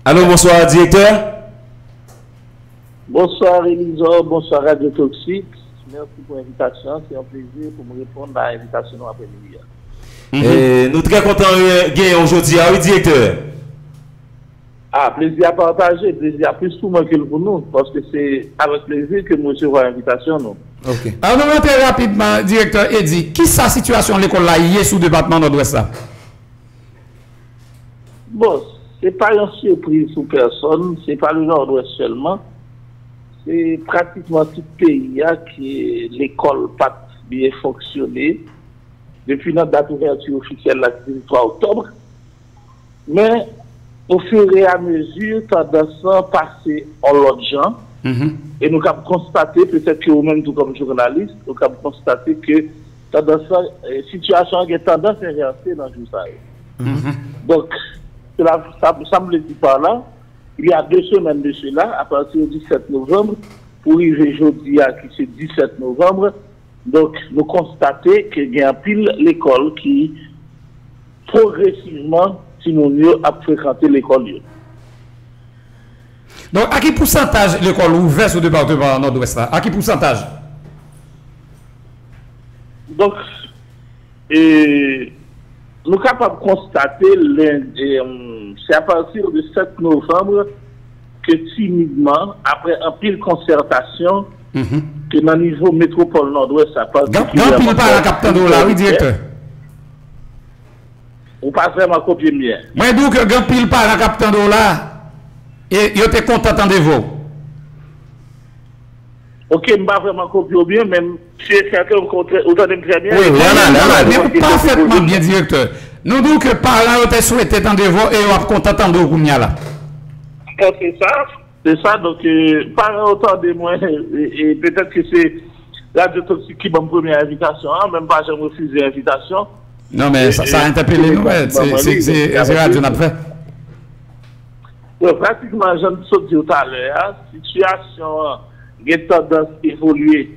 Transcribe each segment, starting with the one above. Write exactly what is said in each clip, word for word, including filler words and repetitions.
Alo, bonswa, direktè. Bonswa, Relizò. Bonswa, Radyo Toksik. Mèsi pou envitasyon an. Se yon plezi pou m reponn a envitasyon nou apre midi a. Mhm. E nou trè kontan, e, genyen w jodi a, wi, direktè. Ah, plezi a pataje, plezi a plis pou mwen ke l pou nou, paske se avèk plezi ke m resevwa envitasyon nou. Ok. An nou rantre rapidman, direktè Eddy, kisa sitiyasyon lekòl la ye sou depatman Nòdwès la? Bon, se pa yon sipriz pou pèsonn, se pa le Nòdwès sèlman. Se pratikman tout peyi a ke lekòl pa t byen fonksyone depi nan dat ouvèti ofisyèl la ki se twa oktòb. Men, ofiramezi, tandans lan pase yon lòt jan. Mhm. E nou kab konstate, petèt ke ou menm tou kòm jounalis, ou kab konstate ke tandans lan, eh, sitiyasyon an gen tandans envèse nan jou sa yo. Mhm. Donk, se la, sa, sa m vle di pa la, il y a deux semaines de cela, à partir du sept novembre, pou rive jodi a ki se disèt novanm, donk, nou konstate ke gen anpil lekòl ki pwogresivman timoun yo ap frekante lekòl yo. Donk, a ki pousantaj lekòl ouvè sou depatman Nòdwès la? A ki pousantaj? Donk, e, nou kapab konstate len-, e, se apati de sèt novanm ke timidman, apre anpil konsètasyon, mhm, ke nan nivo metwopòl Nòdwès la, gen, gen anpil paran k ap tande w la, wi, direktè. Ou pa vrèman kopye m byen. Mwen di w ke gen anpil paran k ap tande w la, e yo te kontan tande vwa w. Ok, m pa vrèman kopye w byen, men m si e sèten ou kontre-, ou tande m trè byen. Wi, wi, an ale, an ale. Ou pafètman byen, direktè. Nou di w ke paran yo te swete tande vwa w e yo ap kontan tande w kounye a la. Bon, se sa. Se sa, donk, e, paran yo tande mwen, e, e petèt ke se Radyo Toksik ki ban m premye envitasyon an, men m pa janm refize envitasyon. Non, men sa, sa entèpele nou, wi, se, se, se, se radyo n ap fè. Bon, pratikman, jan m sot di w talè a, sitiyasyon an gen tandans evolye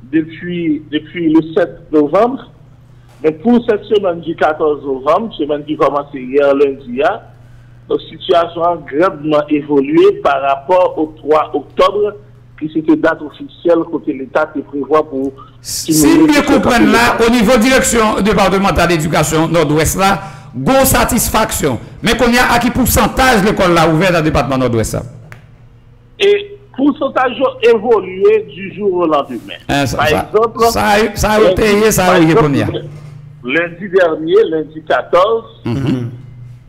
depi, depi le sèt novanm. Men pou sèt semèn di katòz novanm, semèn ki kòmanse yè lendi a, donk, sitiyasyon an grandman evolye pa rapò o twa oktòb, ki se te dat ofisyèl kote Leta te prevwa pou timoun yo te frekante lekòl. Si m byen konprann la, o nivo direksyon depatmantal edikasyon Nòdwès la, gon satisfaksyon. Men kounye a, a ki pousantaj lekòl la ouvè nan depatman Nòdwès la? E pousantaj yo evolye du jour au lendemain. Pa egzanp, sa yo te ye, sa yo ye kounye a. Lendi dènye, lendi katòz,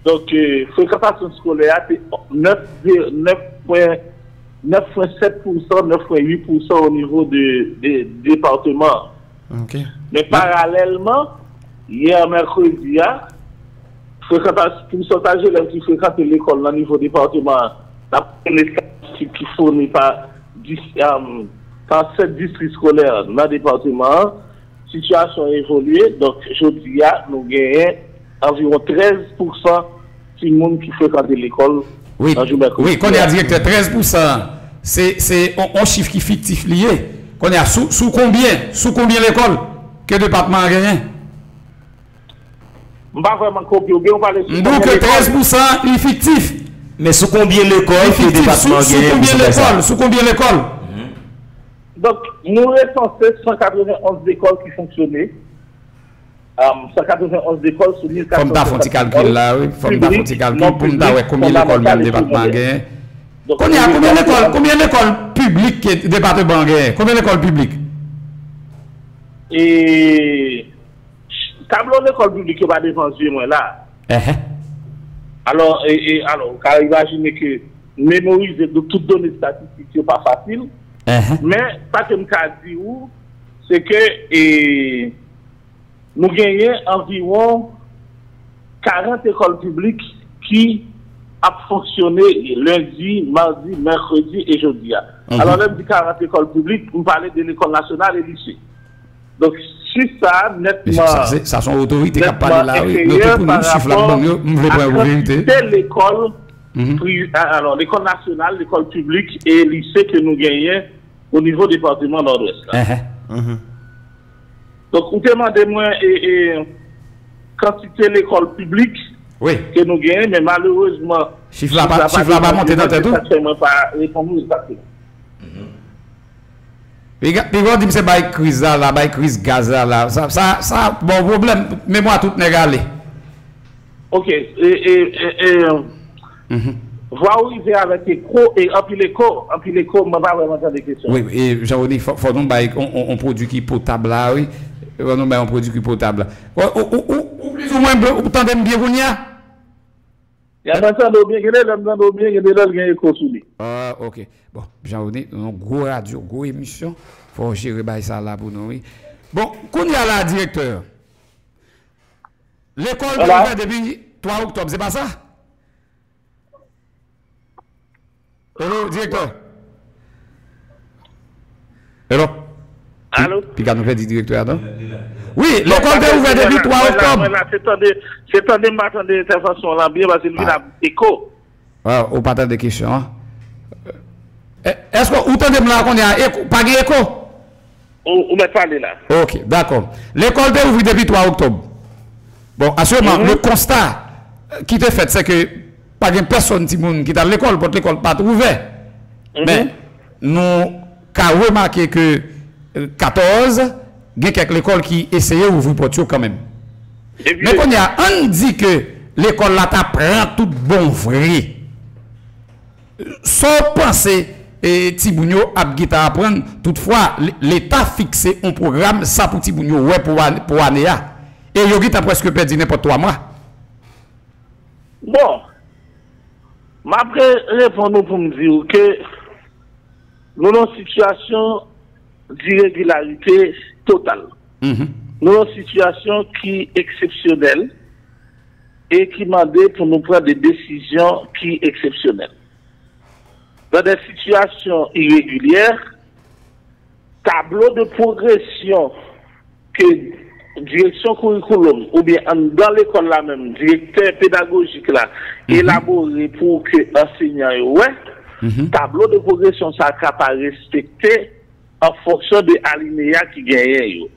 donk, e, frekantasyon eskolè a te nèf, nèf pwen, nèf pwen sèt pousan, nèf pwen uit pousan o nivo de, de depatman an. Ok. Men paralèlman, yè mèkredi a, frekantas-, pousantaj elèv ki frekante lekòl nan nivo depatman an, daprè yon estatistik ki founi pa dis, um, pa sèt distri eskolè nan depatman an, sitiyasyon an evolye. Donk, jodi a, nou genyen anviwon trèz pousan timoun ki frekante lekòl nan jou mèkredi a. Wi, kounye a, direktè, trèz pousan, se, se on, on chif ki fiktif li ye. Kounye a, sou, sou konbyen, sou konbyen lekòl ke depatman an genyen? M pa vrèman konprann ou byen, ou pale sou konbyen lekòl? M di w ke trèz pousan li fiktif. Men sou konbyen lekòl ke depatman an genyen pousantaj sa? Sou konbyen lekòl? Sou konbyen lekòl? Donk, nou resanse san katrevenn onz lekòl ki fonksyone. Am, san katrevenn onz lekòl sou mil kat san senkant lekòl. Fò m ta fè yon ti kalkil la, wi. Fò m ta fè yon ti kalkil pou m ta wè konbyen lekòl menm depatman an genyen. Kounye a, konbyen lekòl, konbyen lekòl piblik ke depatman an genyen? Konbyen lekòl piblik? E, tablo lekòl piblik yo pa devan zye mwen la. Enhen. Alò, e, e, alò, ou ka imajine ke memorize do-, tout done estatistik yo pa fasil. Enhen. Men, sa ke m ka di ou, se ke, e, nou genyen anviwon karant lekòl piblik ki ap fonksyone lendi, madi, mèkredi e jodi a. Mhm. Alò, lè m di karant lekòl piblik, m pale de lekòl nasyonal e lise. Donk, chif sa a nètman... Mesye, sa se, sa se yon otorite k ap pale la, wi. Note pou nou, chif la k ban m yo, m vle pran yo pou verite. Kantite lekòl pri-, a, alò, lekòl nasyonal, lekòl piblik e lise ke nou genyen o nivo depatman Nòdwès la. Enhen. Mhm. Donk, ou te mande mwen, e, e, kantite lekòl piblik Wi. Ke nou genyen, men malerezman, chif la pa, chif la pa monte nan tèt ou? Se sa k fè mwen pa reponn ou egzakteman. Piga, piga w di m se bay kriz la, la, bay kriz gaz la, la. Sa, sa, sa, bon, pwoblèm, memwa tout nèg ale. Ok, e, e, e, e, vwa ou rive avèk eko, e anpil eko, anpil eko, mwen pa vrèman tande kesyon. Wi, e Jean Rony, fò, fò nou bay on, on, on pwodui ki potab la, wi. Fò nou bay on pwodui ki potab la. Ou, ou, ou, ou, ou plizoumwen, ou tande m byen kounye a? Ya, mwen tande w byen, gen de lè m tande w byen, gen de lè l gen eko sou li. Ah, ok. Bon, Jean Rony, yon gwo radyo, gwo emisyon. Fò w jere bay sa la pou nou, wi. Bon, kounye a la, direktè. Lekòl te ouvè depi twa oktòb, se pa sa? Hello, direktè. Hello. Alo? Piga nou pèdi direktè a, non? Wi, lekòl te ouvè depi twa oktòb. Mwen la, se tande, se tande m pa tande entèvansyon w lan byen, paske l vin ap eko. Ah, ou pa tande kesyon an. E, èske ou tande m la kounye a? Eko, pa gen eko? Ou, ou mèt pale la. Ok, dakò. Lekòl te ouvri depi twa oktòb. Bon, actuellement, le constat, euh, ki te fèt, se ke pa gen pèsonn timoun ki t al lekòl, pòt lekòl pa t ouvè. Men, nou ka remake ke, euh, katòz, gen kèk lekòl ki eseye ouvri pòt yo kanmenm. Men kounye a, ann di ke lekòl la ta pran tout bon vre. Sa w panse, e, timoun yo ap gentan aprann? Toutfwa, L-, Leta fikse yon pwogram, sa pou timoun yo wè pou ane, pou ane a. E yo gentan prèske pèdi nenpòt twa mwa. Bon, m ap re-, reponn ou pou m di w ke nou nan yon sitiyasyon diregilarite total. Nou nan yon sitiyasyon ki eksepsyonèl e ki mande pou nou pran de desizyon ki eksepsyonèl. Dans des situations irrégulières, tablo de pwogresyon ke direksyon kourikoulòm oubyen anndan lekòl la menm, direktè pedagojik la, elabore pou ke ansenyan yo wè, tablo de pwogresyon sa a ka pa respekte an fonksyon de alineya ki genyen yo.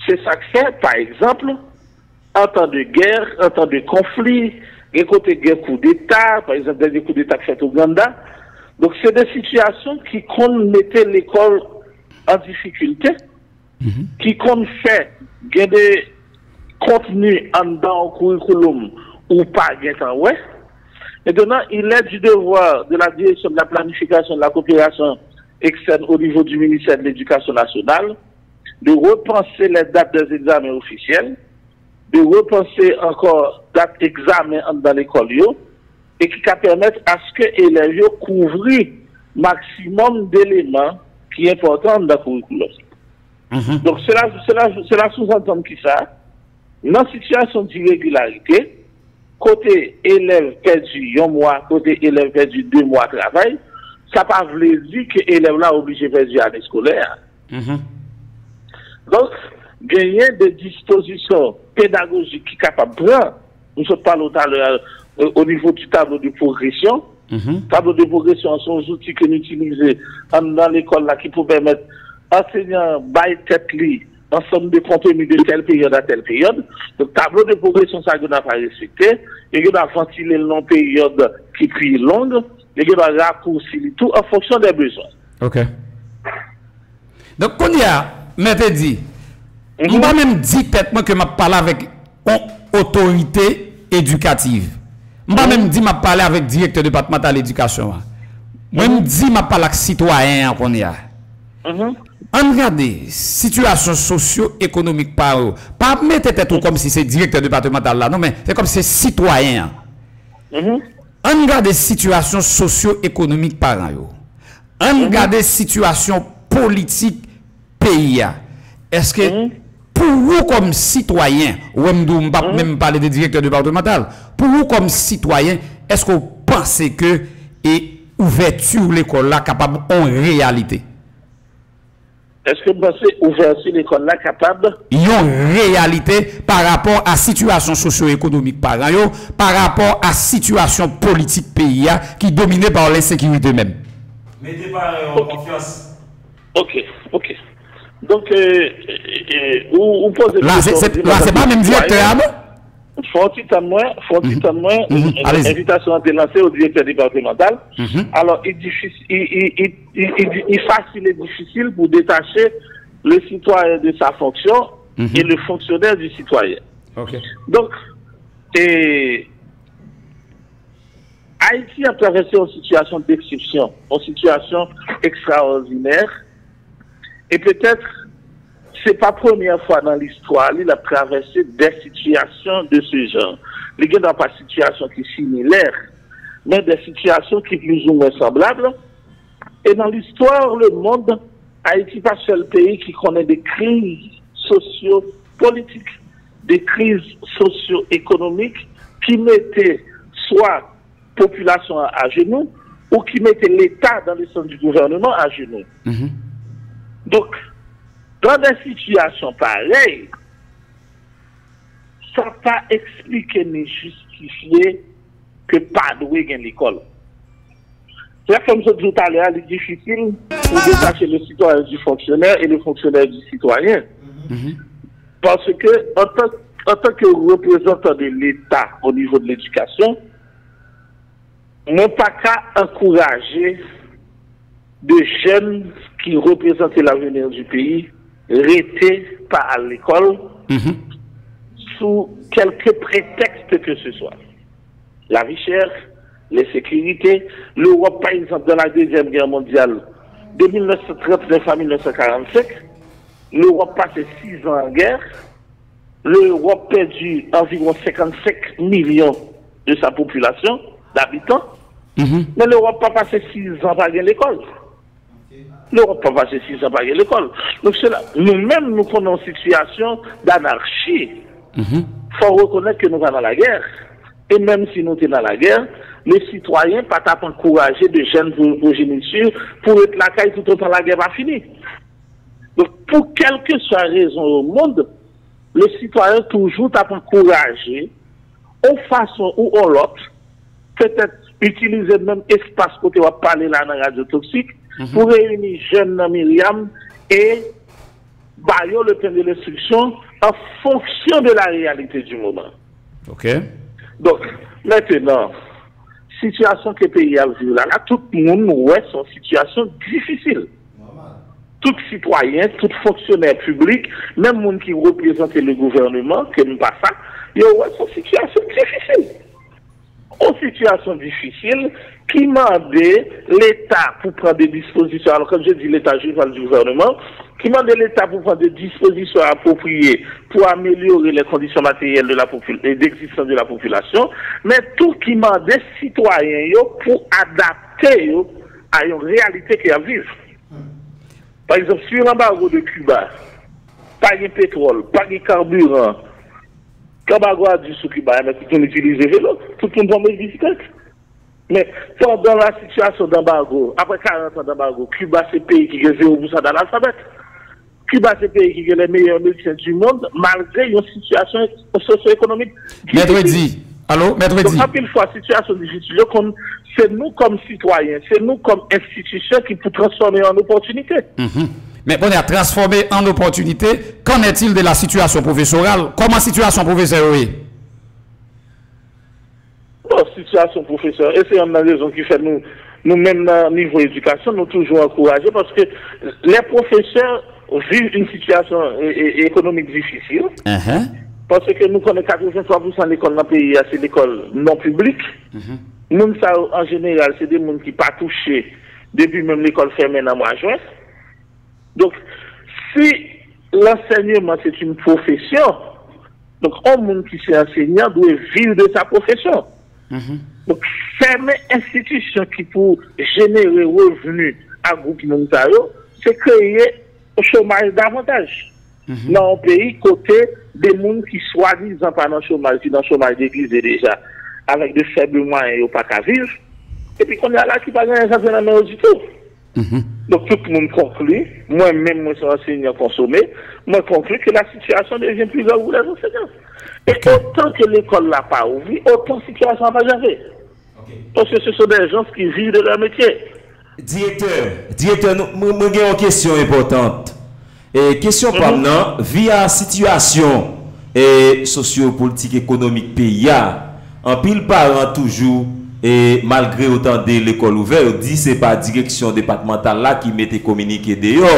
Se sa k fè, pa egzanp, an tan de gè, an tan de konfli, gen kote gen koudeta, pa egzanp, dènye koudeta k fèt Ouganda. Donk, se de sitiyasyon ki konn mete lekòl an difikilte, ki konn fè gen de kontni anndan yon kourikoulòm ou pa gentan wè. Maintenant, il est du devoir de la direction de la planification et de la coopération externe au niveau du ministère de l'Éducation nationale de repenser les dates des examens officiels, de repenser encore dat egzamen anndan lekòl yo, e ki ka pèmèt aske elèv yo kouvri maksimòm de eleman ki enpòtan anndan kourikoulòm. Donk, sela, sela, sela souzantann ki sa, nan sitiyasyon diregilarite, kote elèv pèdi yon mwa, kote elèv pèdi de mwa travay, sa pa vle di ke elèv la oblije pèdi ane eskolè a. Donk, genyen de dispozisyon pedagojik ki kapab pran. Nou sot pale w talè a, o nivo di tablo de pwogresyon. Tablo de pwogresyon an se yon zouti ke n itilize anndan lekòl la ki pou pèmèt ansenyan an bay tèt li ansanm de konteni de tèl peryòd a tèl peryòd. Donk, tablo de pwogresyon sa yo gendwa pa respekte, yo gendwa vantile l nan yon peryòd ki pi long, yo gendwa rakousi li tou an fonksyon de bezwen. Ok. Donk, kounye a, mèt di, m pa menm di tèt mwen ke m ap pale avèk yon otorite edikativ. M pa menm di m ap pale avèk direktè depatmantal edikasyon an. Mwen, m di m ap pale ak sitwayen an kounye a. Ann gade sitiyasyon sosyo-ekonomik paran yo. Pa mete tèt ou kòmsi se direktè depatmantal la, non, men se kòmsi se sitwayen an. Ann gade sitiyasyon sosyo-ekonomik paran yo. Ann gade sitiyasyon politik peyi a. Èske pou ou kòm sitwayen, ou wè m di w m p ap menm pale de direktè depatmantal, pou ou kòm sitwayen, èske w panse ke e ouvèti lekòl la kapab on reyalite? Èske m panse ouvèti lekòl la kapab yon reyalite pa rapò a sitiyasyon sosyo-ekonomik paran yo, pa rapò a sitiyasyon politik peyi a ki domine pa lensekirite menm? Mete paran yo an konfyans. Ok, ok. Donk, e, e, e, ou, ou poze kesyon. La, se, se, la, se pa menm direktè a, non? Fò w ti tann mwen, fò w ti tann mwen, envitasyon an te lanse o direktè depatmantal. Alò, li difisil, li, li, li, li, li, li fasil e difisil pou detache le citoyen de sa fonction et le fonctionnaire du citoyen. Donk, e, Ayiti ap travèse yon sitiyasyon deksepsyon, yon sitiyasyon ekstraòdinè, e petèt se pa premyè fwa nan listwa li l ap travèse de sitiyasyon de se jan. Li gen dwa pa sitiyasyon ki similè, men de sitiyasyon ki plizoumwen sanblab. E nan listwa lemonn, Ayiti pa sèl peyi ki konnen de kriz sosyo-politik, de kriz sosyo-ekonomik ki mete swa popilasyon an ajenou ou ki mete Leta, dans le sens du gouvernement, ajenou. Donk, dans des situations pareilles, sa pa eksplike ni jistifye ke pa dwe gen lekòl. Se sa k fè m sot di w talè a, li difisil pou detache le citoyen du fonctionnaire et le fonctionnaire du citoyen. Paske, antan, antan ke reprezantan de Leta o nivo de ledikasyon, mwen pa ka ankouraje de jèn ki reprezante lavenir du peyi rete pa al lekòl sou kèlke pretèks ke se swa. Lavi chè, lensekirite, Lewòp, pa egzanp, dans la Deuxième Guerre mondiale, de mil nèf san tranntenaif a mil nèf san karannsenk, Lewòp pase sis an an gè, Lewòp pèdi anviwon senkannsenk milyon de sa popilasyon, d'abitan, men Lewòp pa pase sis an pa gen lekòl. Lewòp pa pase sis an pa gen lekòl. Donk, se la, nou menm, nou konnen yon sitiyasyon d'anarchi. Fò w rekonèt ke nou pa nan lagè. E menm si nou te nan lagè, le sitwayen pa t ap ankouraje de jèn pwo-, pwojeniti pou ret lakay toutotan lagè pa fini. Donk, pou kèlkeswa rezon o monn, le sitwayen toujou t ap ankouraje, yon fason ou yon lòt, petèt itilize menm espas kote w ap pale la nan Radyo Toksik, pou reyini jèn nan Myriam e ba yo le pain de l'instruction en fonction de la réalité du moment. Donk, mentnan, sitiyasyon ke peyi a ap viv la, la, tout moun wè se yon sitiyasyon difisil. Tout sitwayen, tout fonksyonè piblik, menm moun ki reprezante le gouvèneman, ke m pa sa, yo wè se yon sitiyasyon difisil. Yon sitiyasyon difisil ki mande Leta pou pran de dispozisyon. Alors, quand je dis l'État, je parle du gouvernement, ki mande Leta pou pran de dispozisyon apwopriye pou amelyore les conditions matérielles de la popul-, et d'existence de la population, men tou ki mande sitwayen yo pou adapte yo a yon reyalite ke y ap viv. Pa egzanp, si yon anbago de Kiba, pa gen petwòl, pa gen kabiran, anbago a di sou Kiba, men tout moun itilize velo, tout moun pran bisiklèt. Men, pandan la sitiyasyon danbago, apre karant an danbago, Kiba se peyi ki gen zewo pousan d'analfabèt. Kiba se peyi ki gen les meilleurs médecins du monde, malgre yon sitiyasyon sosyo-ekonomik difisil. Mèt Redi, alo, Mèt Redi. Donk, anpil fwa, sitiyasyon difisil yo konn se nou kòm sitwayen, se nou kòm enstitisyon ki pou transfòme yo an opòtinite. Men kounye a, transformer en opportunité, qu'en est-il de la situation professorale? Kòman sitiyasyon pwofesè yo ye? Bon, sitiyasyon pwofesè, e se yonn nan rezon ki fè nou, nou menm nan nivo edikasyon, nou toujou ankouraje, paske les professeurs vivent une situation e, e, économique difficile, paske nou konnen katrevenntwa pousan lekòl nan peyi a, se lekòl non piblik. Moun sa yo, an jeneral, se de moun ki pa touche depi menm lekòl fèmen nan mwa jen. Donk, si l'enseignement c'est une profession, donk, yon moun ki se ansenyan dwe viv de sa profesyon. Donk, fèmen enstitisyon ki pou jenere revni a gwoup moun sa yo, se kreye chomaj davantaj. Nan yon peyi kote de moun ki swadizan pa nan chomaj, ki nan chomaj degize deja, avèk de fèb mwayen, yo pa ka viv, epi kounye a la ki pa gen anyen k ap vin nan men yo ditou. Donk, tout moun konkli, mwen menm, mwen se yon ansenyan konsome, mwen konkli ke la situation devient plus grave pour les enseignants. E otan ke lekòl la pa ouvri, otan sitiyasyon an pa chanje. Paske se sont des gens qui vivent de leur métier. Direktè, direktè, nou, mwen, mwen gen yon kesyon enpòtan. E kesyon pa m nan, vi a sitiyasyon e sosyopolitik ekonomik peyi a. Anpil paran toujou, e malgre yo tande lekòl ouvè, yo di se pa direksyon depatmantal la ki mete kominike deyò,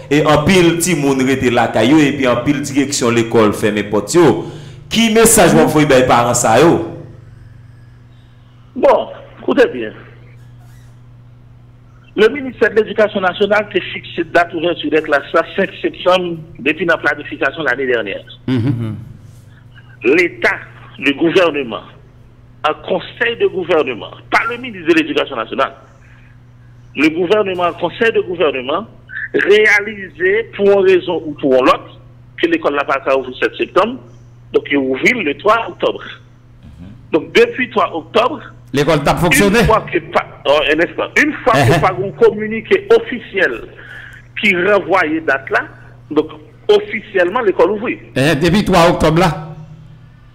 e anpil timoun rete lakay yo, epi anpil direksyon lekòl fèmen pòt yo. Ki mesaj w ap voye bay paran sa yo? Bon, koute byen. Le ministère de l'Éducation nationale te fikse dat ouvèti dè klas la senk septanm depi nan planifikasyon lane dènyè. Leta, le gouvernement, an konsèy de gouvèneman, pa le minis de ledikasyon nasyonal, le gouvernement an konsèy de gouvèneman reyalize pou yon rezon ou pou yon lòt ke lekòl la pa ka ouvri sèt septanm, donk yo ouvri l le twa oktòb. Donk depi twa oktòb, Lekòl t ap fonksyone? Yon fwa ke pa, oh, un instant. Yon fwa ke pa gen yon kominike ofisyèl ki ranvwaye dat la, donk ofisyèlman lekòl ouvri. Depi twa oktòb la?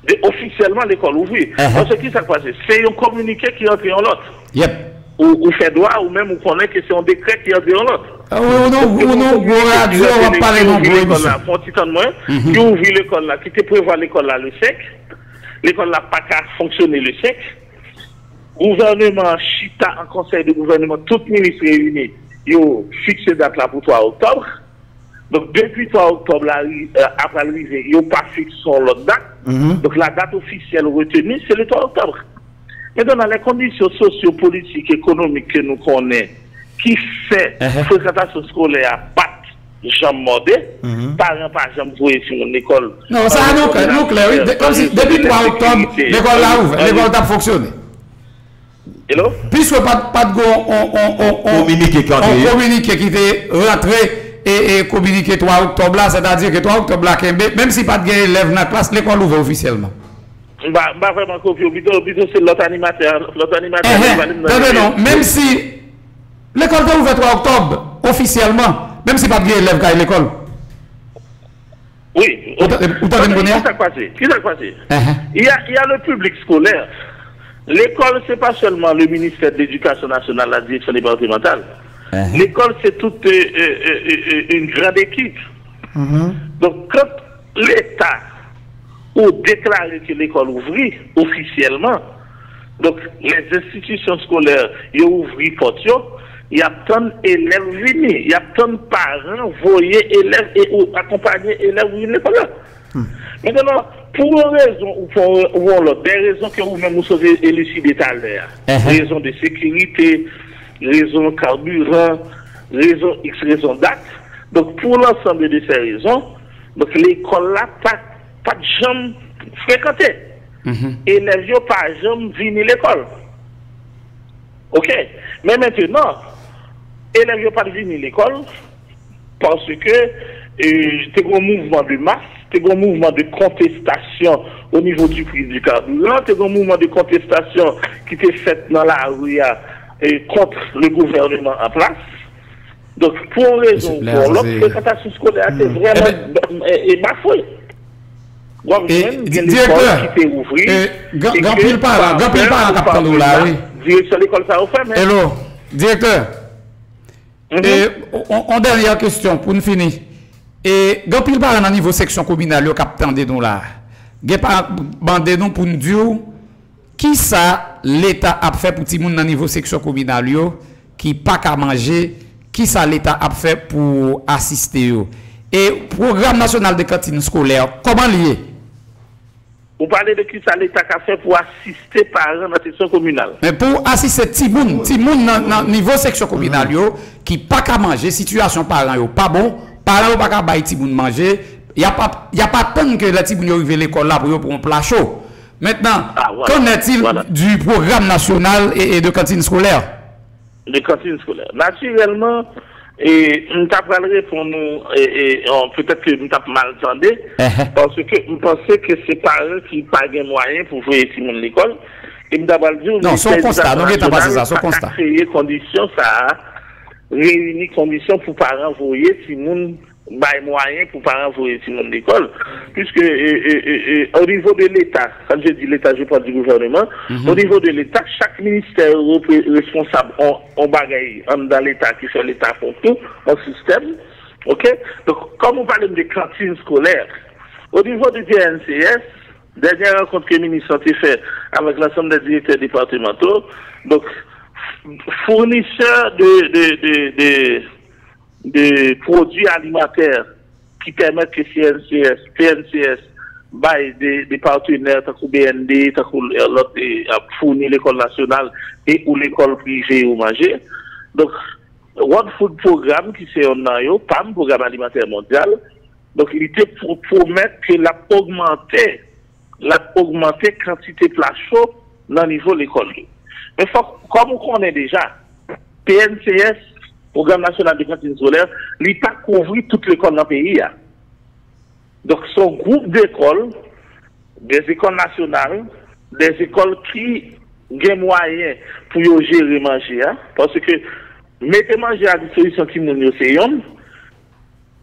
De ofisyèlman lekòl ouvri. Paske ki sa k pase? Se yon kominike ki rantre yon lòt. Yep. Ou, ou fè dwa, ou menm ou konnen ke se yon dekrè ki rantre yon lòt. Ou non, ou non gwo radyo, w ap pale nan gwo emisyon. Fon ti tann mwen, ki ouvri lekòl la, ki te prevwa lekòl la le senk. Lekòl la pa ka fonksyone le senk. Gouvèneman an chita an konsèy de gouvèneman, tout minis reyini, yo fikse dat la pou twa oktòb. Donk depi twa oktòb la ap pral rive, yo pa fikse yon lòt dat. Donk la dat ofisyèl retenu se le twa oktòb. Maintenant, les conditions socio-politiques, économiques ke nou konnen ki fè frekantasyon eskolè a pa t janm mòde, paran pa janm voye timoun lekòl. Non, sa a nou klè, nou klè, wi. Kòmsi depi twa oktòb, lekòl la ouvè, lekòl t ap fonksyone. Hello? Piske pa t, pa t gen yon, yon, yon, yon, Kominike ki antre. yon kominike ki te rantre e, e kominike twa oktòb la, sètadi ke twa oktòb la kenbe, menm si pa t gen elèv nan klas, lekòl ouvè ofisyèlman. M pa, m pa vrèman kopye w, pito, pito se lòt animatè a, lòt animatè a ki pale m nan Tande non, menm si lekòl te ouvè twa oktòb ofisyèlman, menm si pa t gen elèv k al lekòl. Wi. Ou tande m kounye a? Ki sa k pase? Ki sa k pase? Il y a, il y a le public scolaire. L'école, c'est pas seulement le ministère de l'Éducation nationale, la direction départementale. L'école, c'est toute euh, euh, euh, euh, une grande équipe. Donc, quand l'État ou deklare ke lekòl ouvri ofisyèlman, donk les institutions scolaires yo ouvri pòt yo, y ap tann elèv vini, y ap tann paran voye elèv e ou akonpanye elèv vin lekòl la. Mentnan, pou yon rezon ou pou yon lòt, de rezon ke ou menm ou sot eliside talè a, rezon de sekirite, rezon kabiran, rezon x, rezon dat. Donk, pou lansanm de se rezon, donk, lekòl la pa, pa t janm frekante. Elèv yo pa janm vini lekòl. Oke? Men mentnan, elèv yo pa t vini lekòl, paske e, te gen yon mouvman de mas, te gen yon mouvman de kontestasyon o nivo du prix du carburant, te gen yon mouvman de kontestasyon ki te fèt nan lari a e, kont le gouvèneman an plas. Donk, pou yon rezon ou pou yon lòt, frekantasyon eskolè a te vrèman e, e, bafwe. W ap jwenn gen lekòl ki te ouvri e ke pa pè ou pa pè la, direksyon lekòl sa yo fèmen. Hello, direktè. E, on, on dènyè kesyon pou n fini. E, gen anpil paran nan nivo seksyon kominal yo k ap tande nou la. Gen paran k mande nou pou n di w kisa Leta ap fè pou timoun nan nivo seksyon kominal yo ki pa ka manje, kisa Leta ap fè pou asiste yo. E pwogram nasyonal de kantin eskolè, kòman l ye? Ou pale de kisa Leta ka fè pou asiste paran nan seksyon kominal. Men pou asiste timoun, timoun nan, nan nivo seksyon kominal yo, ki pa ka manje, sitiyasyon paran yo pa bon, paran yo pa ka bay timoun manje, y ap, y ap atann ke lè timoun yo rive lekòl la pou yo pran yon pla cho. Mentnan, qu'en est-il du programme national et, et de cantine scolaire? De kantin eskolè. Natirèlman, e, m ta pral reponn ou, e, e, petèt ke m t ap mal tande, paske m panse ke se paran ki pa gen mwayen pou voye timoun lekòl, e m ta pral di w, Non, se yon konsta, nou gentan pase sa, se yon konsta. Kreye kondisyon sa a, reyini kondisyon pou paran voye timoun bay mwayen pou paran voye timoun lekòl, puiske e, e, e, e, o nivo de Leta, quand je dis Leta, je parle du gouvernement, o nivo de Leta, chak ministè repre- responsab on, on bagay anndan Leta ki fè Leta fè tou, on sistèm, oke? Donk, kòm ou pale m de kantin eskolè, O nivo di P N C S, dènye rankont ke minis lan te fè avèk lansanm dè direktè departemanto, donk, founisè de, de, de, de, de pwodui alimantè ki pèmèt ke C N C S, P N C S bay de, de patnè tankou B N D, tankou, eh, lòt, eh, ap founi lekòl nasyonal e ou lekòl prive yo manje. Donk, World Food Program, ki se yonn nan yo, pam, Pwogram Alimantè Mondyal, donk, li te pwo-, pwomèt ke l ap ogmante, l ap ogmante kantite pla cho nan nivo lekòl yo. Men fòk, kòm ou konnen deja, P N C S, Pwogram Nasyonal de Kantin Eskolè, li pa kouvri tout lekòl nan peyi a. Donk, se yon gwoup dekòl, de zekòl nasyonal, de zekòl ki gen mwayen pou yo jere manje a, paske mete manje a dispozisyon timoun yo se yonn,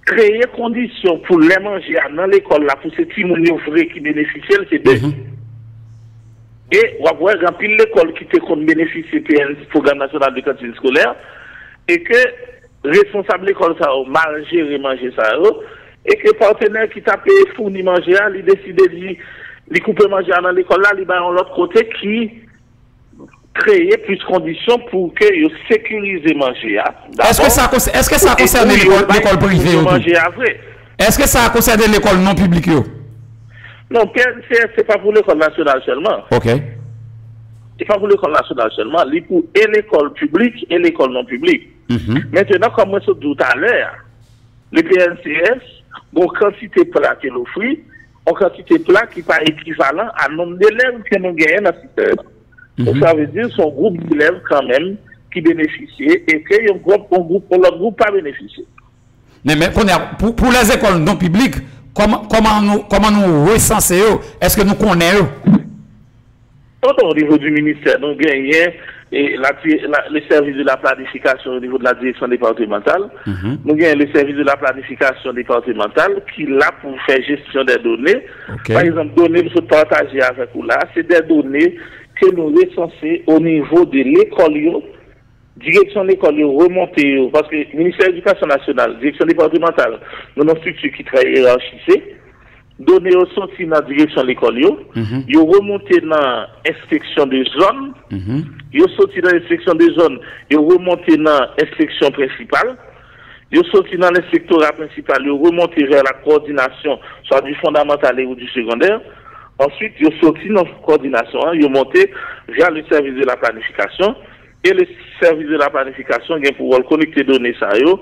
kreye kondisyon pou lè manje a nan lekòl la, pou se timoun yo vre ki benefisye l, se de. Mhm. E w ap wè, gen anpil lekòl ki te konn benefisye P N, Pwogram Nasyonal de Kantin Eskolè, e ke responsab lekòl sa yo mal jere manje sa yo, e ke patnè ki t ap founi manje a, li deside li, li koupe manje a nan lekòl la, li bay yon lòt kote ki kreye plis kondisyon pou ke yo sekirize manje a. Èske sa konsè-, èske sa konsène lekòl, lekòl prive yo tou? Manje a vre. Èske sa konsène lekòl non piblik yo? Non, P N C S se pa pou lekòl nasyonal sèlman. Ok. Se pa pou lekòl nasyonal sèlman. Li pou e lekòl piblik e lekòl non piblik. Mhm. Mentenan, kòm mwen sot di w talè a, le P N C S, gon kantite pla ke l ofri, yon kantite pla ki pa ekivalan a nonb delèv ke nou genyen nan sistèm nan. Donk, mhm, sa vle di, se yon gwoup delèv kanmenm ki benefisye e ke yon gwoup, yon gwoup, yon lòt gwoup pa benefisye. Men, men, kounye a, pou, pou lèzekòl non piblik, kòman, kòman nou, kòman nou resanse yo? Èske nou konnen yo? Tonton, o nivo di ministè, nou genyen, e, la, la, le service de la planification au niveau de la direction départementale. Mhm. Nou genyen le service de la planification départementale ki la pou fè jesyon dè done. Ok. Pa egzanp, done m sot pataje avèk ou la, se dè done ke nou resanse o nivo de lekòl yo, direksyon lekòl yo remonte yo, paske Ministè Edikasyon Nasyonal, direksyon departemantal, nou nan strikti ki trè eyarchize. Done yo soti nan direksyon lekòl yo, mhm, yo remonte nan enspeksyon de zòn, mhm, yo soti nan enspeksyon de zòn, yo remonte nan enspeksyon prensipal, yo soti nan lenspektora prensipal, yo remonte vè la kowòdinasyon, swa di fondamantal e ou di segondè. Answit, yo soti nan kowòdinasyon an, yo monte vè le service de la planification, e le service de la planification gen pou wòl kolekte done sa yo,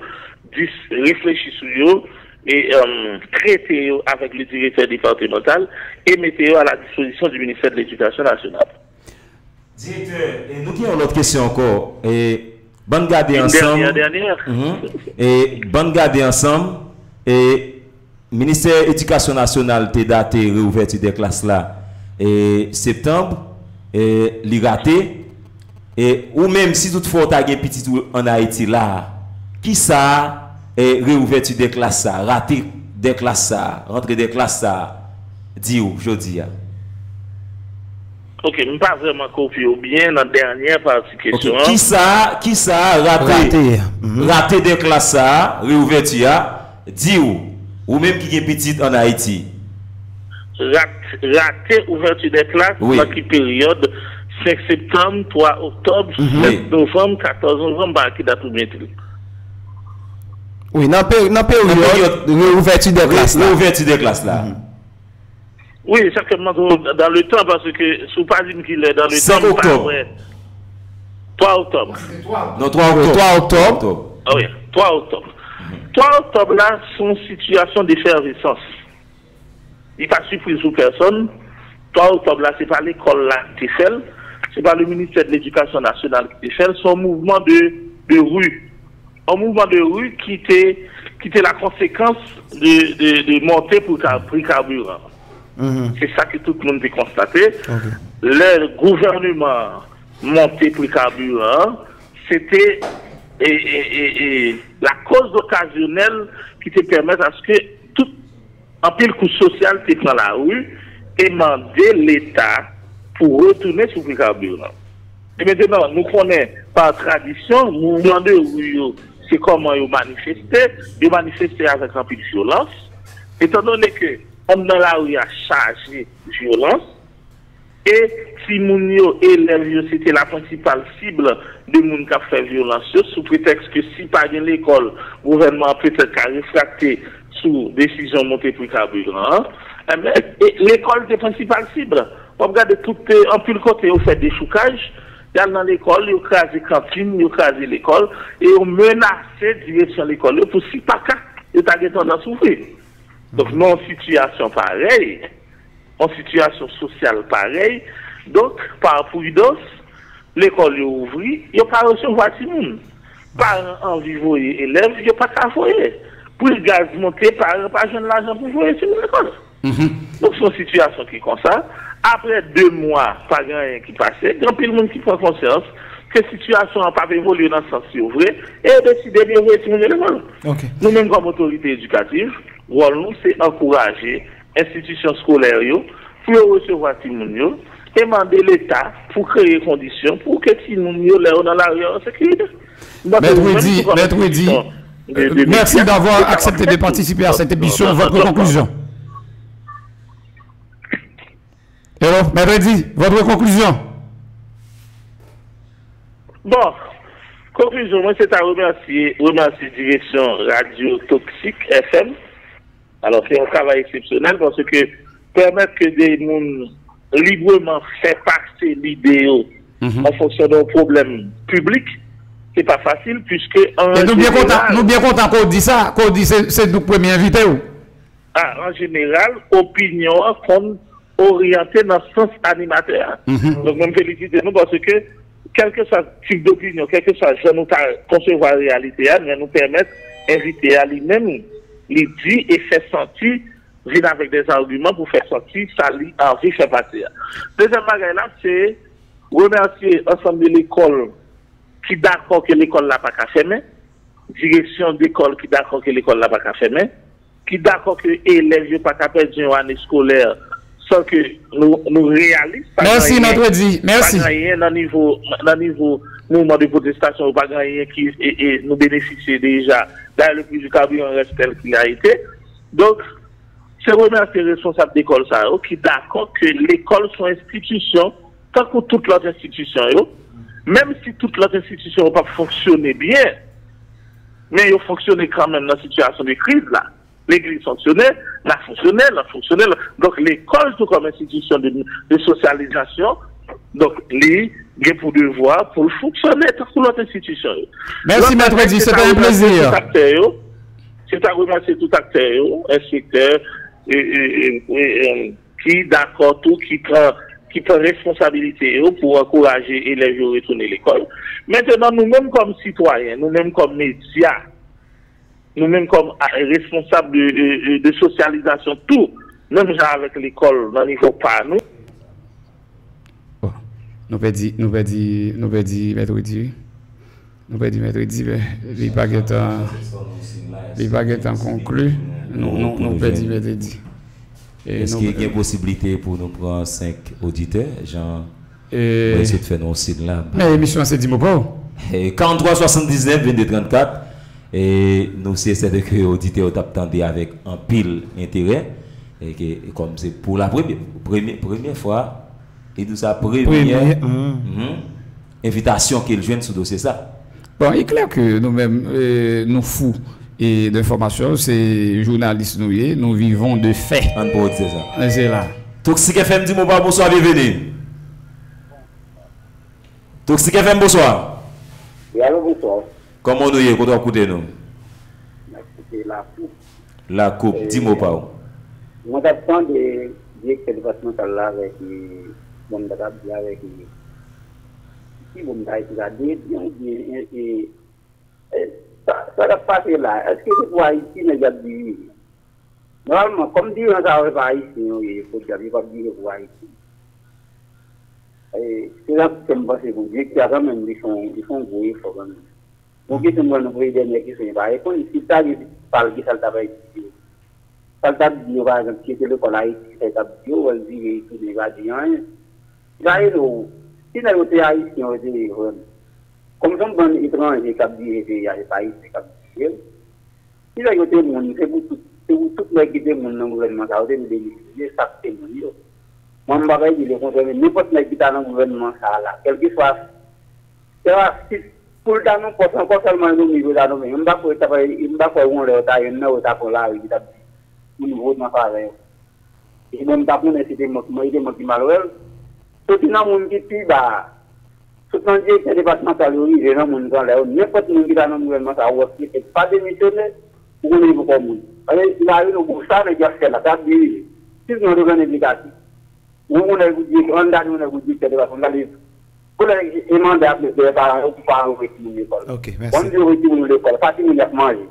dis-, reflechi sou yo, e, em, trete yo avèk le directeur départemental e mete yo à la disposition du ministère de l'Éducation nationale. Direktè, e nou gen yon lòt kesyon ankò. E, bann gade ansanm. Une dernière, dernière. Mhm. E, bann gade ansanm. E, Ministè Edikasyon Nasyonal te date reouvèti dè klas la, e, septanm, e, li rate. E, ou menm, si toutfwa w ta gen pitit ou ann Ayiti la, kisa, e, reouvèti dè klas sa, rate dè klas sa, rantre dè klas sa, di w jodi a? Ok, m pa vrèman konprann ou byen nan dènyè pati kesyon an. Ok, kisa, kisa rate, rate, mhm, rate dè klas sa, reouvèti a, di w, ou menm ki gen pitit ann Ayiti? Rat-, rate ouvèti dè klas, wi, nan ki peryòd? Senk septanm, twa oktòb, mhm, sèt novanm, katòz novanm, pa ki dat ou mete l? Wi, nan pe-, nan peryòd reouvèti dè klas la. Reouvèti dè klas la. Mhm. Wi, sa ke m mande w dans le temps, paske si w pa di m ki lè dans le temps, m pa wè. Twa oktòb. Non, twa oktòb. Twa oktòb. Ah wi, twa oktòb. Twa oktòb la, se yon sitiyasyon defèvesans. Li pa sipriz pou pèsonn. Twa oktòb la, se pa lekòl la ki te fè l, se pa le ministè de ledikasyon nasyonal ki te fè l, se yon mouvman de, de ri. Yon mouvman de ri ki te, ki te la konsekans de, de, de monte pri ka-, pri kabiran. Mhm. Se sa ke tout moun te konstate. Ok. Lè gouvèneman an monte pri kabiran an, se te, e, e, e, e, lakoz okazyonèl ki te pèmèt aske tout anpil kouch sosyal te pran lari e mande Leta pou retounen sou pri kabiran. E mentenan, nou konnen, pa tradisyon, mouvman de ri yo, se kòman yo manifeste, yo manifeste avèk anpil vyolans. Etandone ke anndan lari a chaje vyolans, e timoun yo, elèv yo, se te la prensipal sib de moun k ap fè vyolans yo, sou pretèks ke si pa gen lekòl, gouvènman an petèt ka refrakte sou desizyon monte pri kabiran an. Enben, e lekòl te prensipal sib. W ap gade tout, e, anpil kote yo fè dechoukaj, y al nan lekòl, yo kraze kantin, yo kraze lekòl, e yo menase direksyon lekòl yo pou si pa ka, yo ta gen tandans ouvri. Donk, nan yon sitiyasyon parèy, yon sitiyasyon sosyal parèy, donk, pa pridans, lekòl yo ouvri, yo pa resevwa timoun. Paran anvi voye elèv, yo pa ka voye. Pri gaz monte, paran pa jwenn lajan pou voye timoun lekòl. Donk, se yon sitiyasyon ki konsa. Apre de mwa, pa gen anyen ki pase. Gen anpil moun ki pran konsyans ke sitiyasyon an p ap evolye nan sans yo vre, e yo deside de voye timoun yo lekòl. Nou menm, kòm otorite edikatif, wòl nou, se ankouraje enstitisyon eskolè yo pou yo resevwa timoun yo e mande Leta pou kreye kondisyon pou ke timoun yo, lè yo nan lari a, an sekirite. Mèt Redi, Mèt Redi, euh, merci d'avoir accepté de participer à cette émission. Votre conclusion. Hello, Mèt Redi, votre conclusion. Bon, konklizyon mwen, se ta remèsye, remèsye direksyon Radyo Toksik F M. Alò, se yon travay eksepsyonèl paske pèmèt ke de moun libreman fè pase lide yo an fonksyon de yon pwoblèm piblik, se pa fasil, piske an jeneral, nou byen kontan, nou byen kontan ke w di sa, ke w di se, se nou k premye envite w. A, an jeneral, opinyon an konn oryante nan sans animatè a. Donk, mwen, m felisite nou paske, kèlkeswa tip dopinyon, kèlkeswa jan nou ta konsevwa reyalite a, men nou pèmèt envite a li menm, li di e fè santi, vin avèk dè agiman pou fè santi sa li anvi fè pase a. Dezyèm bagay la, se remèsye ansanm de lekòl ki dakò ke lekòl la pa ka fèmen, direksyon lekòl ki dakò ke lekòl la pa ka fèmen, ki dakò ke elèv yo pa ka pèdi yon ane eskolè san ke nou, nou reyalis, pa gen anyen, pa gen anyen nan nivo, nan nivo mouvman de pwotestasyon yo, pa gen anyen ki, e, e, nou benefisye deja. Dayè, le pri di kabiran rès tèl ki l a ete. Donk, se remèsye responsab lekòl sa yo ki dakò ke lekòl se yon enstitisyon tankou tout lòt enstitisyon yo, menm si tout lòt enstitisyon yo p ap fonksyone byen, men yo fonksyone kanmenm nan sitiyasyon de kriz la. Legliz fonksyone, la fonksyone, lòt fonksyone, lòt. Donk, lekòl tou kòm enstitisyon de, de sosyalizasyon, donk, li gen pou devwa pou l fonksyone tankou lòt enstitisyon yo. Mèsi, Mèt Redi, se te yon plezi. Lòt bagay, se ta remèsye tout aktè yo, se ta remèsye tout aktè yo, enspektè, e, e, e, e, e, ki dakò tou, ki pran, ki pran responsabilite yo pou ankouraje elèv yo retounen lekòl. Mentenan, nou menm kòm sitwayen, nou menm kòm medya, nou menm kòm, a, responsab de, de, de, de sosyalizasyon tou, menm jan avèk lekòl nan nivo pa nou. Bon, nou pèdi, nou pèdi, nou pèdi Mèt Redi, wi. Nou pèdi Mèt Redi, men li pa gentan, li pa gentan konkli. Nou, nou, nou pèdi Mèt Redi. Èske gen posiblite pou nou pran senk oditè, jan mwen eseye fè nou yon siy la? Men emisyon an se Di Mo Pa W. E, karant twa swasanndiznèf vennde trannkat. E nou se sèten ke oditè yo t ap tande avèk anpil enterè. E ke, e kòm se pou la premyè, premye, premye fwa, e nou sa premyè, envitasyon ke l jwenn sou dosye sa. Bon, il est clair que nous-mêmes, euh, nous fous et d'informations, c'est journalistes nous y est, nous vivons de faits. Ann pou w di sa. E se la. Toxic F M, Di Mo Pa W, bonswa, byenveni. Toxic F M, bonswa. Wi, alo, bonswa. Kòman nou ye? Kote w ap koute nou? M ap koute Lakoup. Lakoup, Di Mo Pa W. Mwen t ap tande direktè depatmantal la avèk, e, bon, m ta ap di avèk, e, ki bon, m ta ap di sa, de, de, de, e, e, e, sa, sa k ap pase la, èske se pou Ayiti nèg y ap dirije? Nòmalman, kòm dirijan sa yo, se pa Ayisyen yo ye, podyab, yo p ap dirije pou Ayiti. E, se sa k fè m panse, bon, direktè a kanmenm, li fè yon, li fè yon gwo efò kanmenm. Bon, kesyon m pral nan premye dènye kesyon, e pa reponn, si l ta gen pitit pa l, kisa l t ap eksplike yo? Sa l t ap di yo, pa egzanp, kite lekòl Ayiti, sa l t ap di yo, wè l vire, li tounen, li pa di anyen. Li pa ede w. Si nèg yo te Ayisyen, yo te vrèman. Kòm se yon bann etranje k ap dirije peyi a, se pa Ayisyen k ap dirije l. Si nèg yo te moun, se pou tout Se pou tout nèg ki te moun nan gouvènman sa yo te dwe demisyone, sa k te moun yo. Mwen, m pa bay di le kontrè, men nenpòt nèg ki ta nan gouvènman sa a la, kèlkeswa, se pa si pou l ta nan pòs ankò sèlman yo nonmen, yo ta nonmen. M pa kwè, ta pa, m pa kwè yon lè yo ta, youn nan yo ta pran lari, ki ta di, pou nou vote nan favè yo. E bon, m pa konnen si te mwen, mwen, te mwen ki mal wè l. Soti nan moun ki pi ba a, sot nan direktè depatmantal yo rive nan moun ki anlè yo, nenpòt moun ki ta nan gouvènman sa a, ou wè ki fèt pa demisyone, ou konnen li poko moun. Paske lari nou gwo sa nèg y ap fè la, t ap dirije. Si nou te konn endikatif. Ou konnen ou direktè, ann gade yon nèg ou direktè depatmantal, gade, pou lè e manda ap met dèyè paran yo pou paran yo voye timoun lekòl. Ok, Bon, mèsi. yo voye timoun lekòl, pa timoun y ap manje.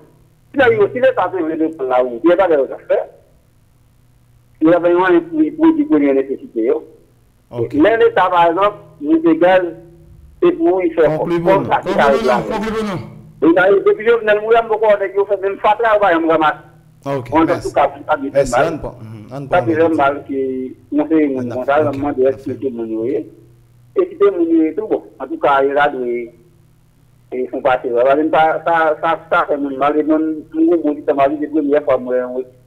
Si nèg yo, si leta te vle lekòl la ouvri, e pa de yo t ap fè. Yo t ap fè yon ane pou, pou di premye nesesite yo. Ok. Lè leta, pa egzanp, moute gaz, se pou li fè kòb. Konkli pou Kòb nou. sa ki ta regle avè l. Konkli pou nou. E nan, depi Jovenel mouri, m poko wè nèg yo fè menm fatra, yo pa janm ranmase. Ok, Bon, mèsi. Antouka, sa te fè Mèsi, mal. ann pran. Mhm, ann Sa pran te fè yon mal ke yon seri moun Ann ap- konsa, yo ok, mande ann èske ap- se moun yo ye. E si se moun yo ye tou, bon, antouka, yo ta dwe e fon pase. Sa, sa, sa, sa fè moun mal, e mwen, m gon bon ti tan, m ap di se premyè fwa m wè yon ekip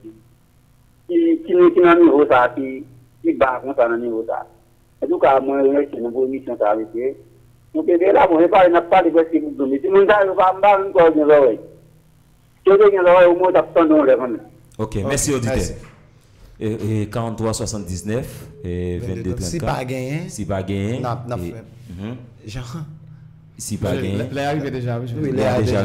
ki, ki, ki nan nivo sa, ki, ki ba konsa nan nivo sa. Antouka, mwen remèsye nou pou emisyon sa a, mesye. Nou kenbe la, bon, e pale, n ap pale prèske pou dlo. Men timoun sa yo, pa, m pa menm kwè yo gen zòrèy. Si yo te gen zòrèy, omwen yo t ap tande yon lè kanmenm. Ok, mèsi oditè. E, e, karant twa swasanndiznèf, e, vennde trannkat. Si pa genyen, Si pa genyen, n ap, n ap e, fè. Mhm. Jan. Si pa genyen, Lè a rive deja, wi. Wi, lè a deja